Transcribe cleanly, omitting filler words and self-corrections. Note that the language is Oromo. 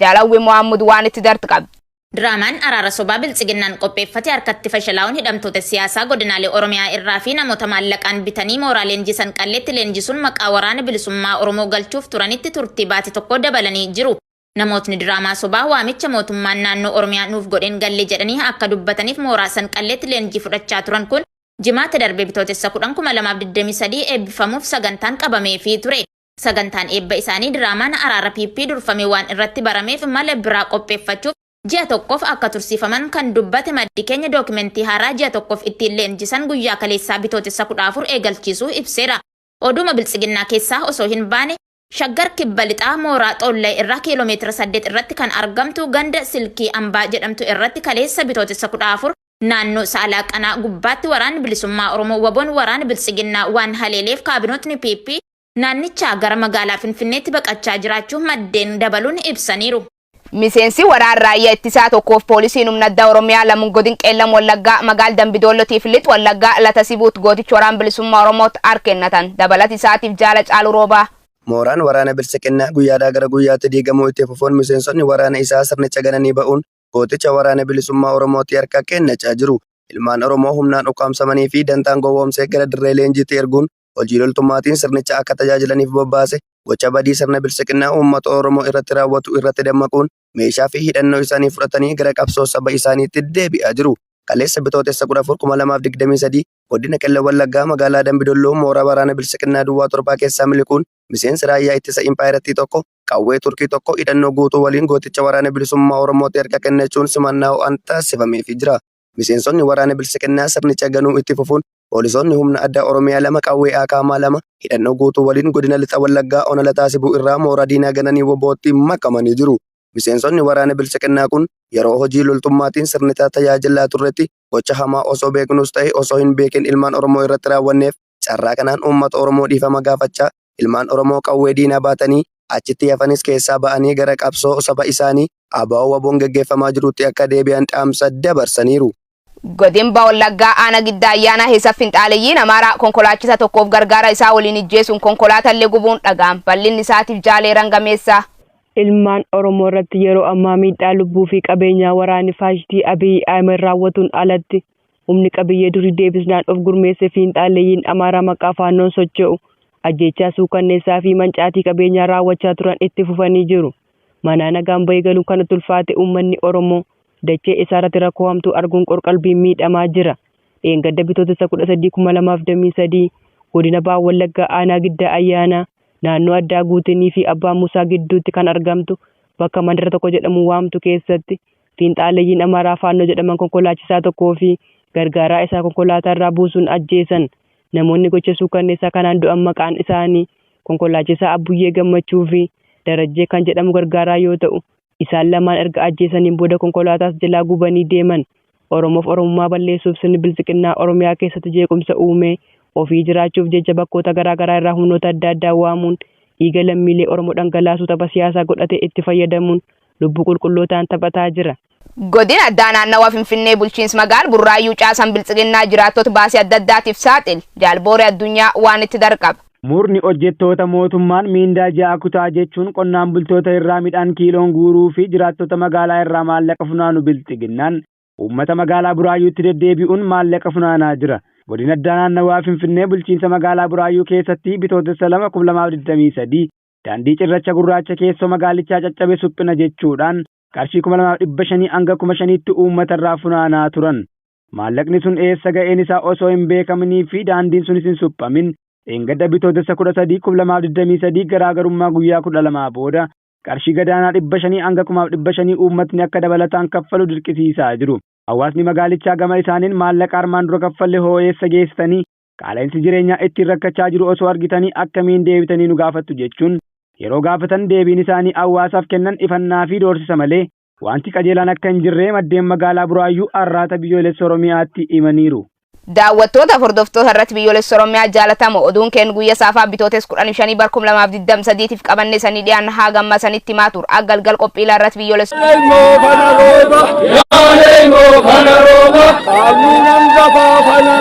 Jaalawwi Mohammud waan itti dartu qabdi. Diraamaan araara sobaa Biltsiginnaan qopheeffate harkatti fashalaa'uun hidhamtoota siyaasaa godinaalee Oromiyaa irraa fi namoota maallaqaan bitanii mooraa leenjii Sanqalleetti leenjisuun maqaa Waraana Bilisummaa Oromoo galchuuf turanitti turtii baati tokkoo dabalanii jiru. Namootni diraamaa sobaa waamicha mootummaan naannoo Oromiyaa nuuf godheen galle jedhanii akka dubbataniif mooraa Sanqalleetti leenjii fudhachaa turan kun Jimaata darbe Bitootessa 10,2023 eebbifamuuf sagantaan qabameefii ture. Sagantaan eebba isaanii diraamaan araara PP durfamee waan irratti barameef mala biraa qopheeffachuuf ji'a tokkoof akka tursiifaman kan dubbate maddi keenya dookimentii haaraa ji'a tokkoof ittiin leenjisan guyyaa kaleessaa Bitootessa 14 eegalchiisuu ibseera. Oduuma Biltsiginnaa keessaa osoo hin baane Shaggar Kibba Lixaa mooraa Xoollay irraa kiiloomeetira 8 irratti kan argamtu ganda Silkii Ambaa jedhamtu irratti kaleessa Bitootessa 14 naannoo Saalaa Qanaa gubbaatti Waraanni Bilisummaa Oromoo wabon waraana Biltsiginnaa waan haleeleef kaabinootni PP naannichaa gara magaalaa Finfinneetti baqachaa jiraachuu maddeen dabaluun ibsaniiru. Miseensi waraan raayyaa ittisaa tokkoof poolisiin humna addaa Oromiyaa lamun godin Qeellam Wallaggaa magaal Dambidoollotiif Lix Wallaggaa Lata Sibuut gootich waraan bilisummaa Oromoot har kennatan. Dabalat isaatiif jaala Caalu Roobaa. Mooraan waraana Biltsiqinnaa guyyaadhaa gara guyyaatti diigamuu itti fufuun miseensonni waraana isaa sirnicha gananii ba'uun gooticha Waraana Bilisummaa Oromootti harka kennachaa jiru. Ilmaan Oromoo humnaan ukkaamsamanii fi dantaan gowwoomsee gara dirree leenjiitti erguun hojii loltummaatiin sirnicha akka tajaajilaniif bobbaase gocha badii sirna Biltsiqinnaa uummata Oromoo irratti raawwatu irratti dammaquun meeshaa fi hidhannoo isaanii fudhatanii gara qabsoo saba isaaniitti deebi'aa jiru. Kaleessa Bitootessa 14, 2023 godina Qellem Wallaggaa magaalaa Dambi Dolloo mooraa waraana Biltsiqinnaa duwwaa torbaa keessaa miliquun miseensi raayyaa ittisa impaayerattii tokko qawwee Turkii tokko hidhannoo guutuu waliin gooticha Waraana Bilisummaa Oromootti harka kennachuun simannaa ho'aan taasifameefii jira. Miseensonni waraana Biltsiqinnaa sirnicha ganuu itti fufuun poolisoonni humna addaa Oromiyaa 2 qawwee AKM 2 hidhannoo guutuu waliin godina Lixa Wallaggaa ona Lataa Sibuu irraa mooraa diinaa gananii wbo tti makamanii jiru. Miseensonni waraana Biltsiqinnaa kun yeroo hojii loltummaatiin sirnicha tajaajilaa turretti gocha hamaa osoo beeknus ta'e osoo hin beekin ilmaan Oromoo irratti raawwanneef carraa kanaan uummata Oromoo dhiifama gaafachaa ilmaan Oromoo qawwee diinaa baatanii achitti hafanis keessaa ba'anii gara qabsoo saba isaanii ABO-WBOn geggeeffamaa jiruutti akka deebi'an dhaamsa dabarsaniiru. Godin Baha Wallaggaa Aana Giddaa Ayyaanaa keessa finxaaleyyiin Amaaraa konkolaachisa tokkoof gargaara isaa waliin ijjeesuun konkolaatallee gubuun dhaga'am. Bal'inni isaatiif Jaalee Rangameessaa. Ilmaan Oromoo irratti yeroo ammaa miidhaa lubbuu fi qabeenyaa waraanni faashistii Abiy Ahimed raawwatuun alatti humni qabiyyee durii deebisnaan of gurmeesse fiinxaaleyyiin Amaaraa maqaa Faannoon socho'u ajjeechaa suukanneessaa fi mancaatii qabeenyaa raawwachaa turan itti fufanii jiru. Manaa nagaan bahee galuun kan itti ulfaate uummanni Oromoo dachee isaarratti rakkoo hamtuu arguun qorqalbiin miidhamaa jira. Dheengadda Bitootessa 13,2023 godina Baha Wallaggaa aanaa Giddaa Ayyaanaa naannoo addaa Guutinii fi Abbaa Muusaa gidduutti kan argamtu bakka mandara tokko jedhamuun waamtu keessatti fiinxaaleyyiin Amaaraa Faannoo jedhaman konkolaachisaa tokkoo fi gargaaraa isaa konkolaataa irraa buusuun ajjeesan. Namoonni gocha suukanneessaa kanaan du'an maqaan isaanii konkolaachisaa Abbuyyee Gammachuu fi Darajjee kan jedhamu gargaaraa yoo ta'u, isaan lamaan erga ajjeesaniin booda konkolaataas jalaa gubanii deeman. Oromoof Oromummaa balleessuuf sirni Biltsiqinnaa Oromiyaa keessatti jeequmsa uumee ofii jiraachuuf jecha bakkoota garaa garaa irraa humnoota adda addaa waamuun dhiiga lammiilee Oromoo dhangalaasuu tapha siyaasaa godhatee itti fayyadamuun lubbuu qulqullootaan taphataa jira. Godina Addaa Naannawa Finfinnee Bulchiins Magaal Burraayyuu Caasan Biltsiginnaa Jiraattota Baasii Adda Addaatiif Saaxil Jaal Booree Addunyaa Waan Itti Darqaba. Murni hojjettoota mootummaan miindaa ji'aa kutaa jechuun qonnaan bultoota irraa midhaan kiiloon guuruu fi jiraattota magaalaa irraa maallaqa funaanu Bilxiginnaan uummata magaalaa Buraayyuutti deddeebi'uun maallaqa funaanaa jira. Godina Addaa Naannawaa Finfinnee bulchiinsa magaalaa Buraayyuu keessatti Bitootessa 2, 2023 daandii cirracha gurraacha keessoo magaalichaa caccabe suphina jechuudhaan qarshii 2500 hanga 5000tti uummata irraa funaanaa turan. Maallaqni sun eessa ga'een isaa osoo hin beekaminii fi daandiin sunis hin suphamin dheengadda Bitootessa 13, 2023 garaagarummaa guyyaa 12 booda qarshii gadaanaa 500 hanga 1500 uummatni akka dabalataan kaffalu dirqisiisaa jiru. Hawaasni magaalichaa gama isaaniin maallaqa armaan dura kaffalle hoo eessa geessitanii qaala'insi jireenyaa ittiin rakkachaa jiru osoo argitanii akkamiin deebitanii nu gaafattu jechuun yeroo gaafatan deebiin isaanii hawaasaaf kennan ifannaa fi doorsisa malee wanti qajeelaan akka hin jirree maddeen magaalaa Buraayyuu Arraata Biyyoolessa Oromiyaatti himaniiru. Daawwattoota hordoftoota irratti biyyoolessa Oromiyaa jaalatamo oduun keen guyya saafaa bitootes 15 bar 2023 tiif qabanne sanii dhiyaan haa gamma sanitti himaa tur akka galgal qophiilaa irratti biyyoolessa Leelmoo kana rooba, yaa leelmoo kana rooba, qaamni nan gafaa kana.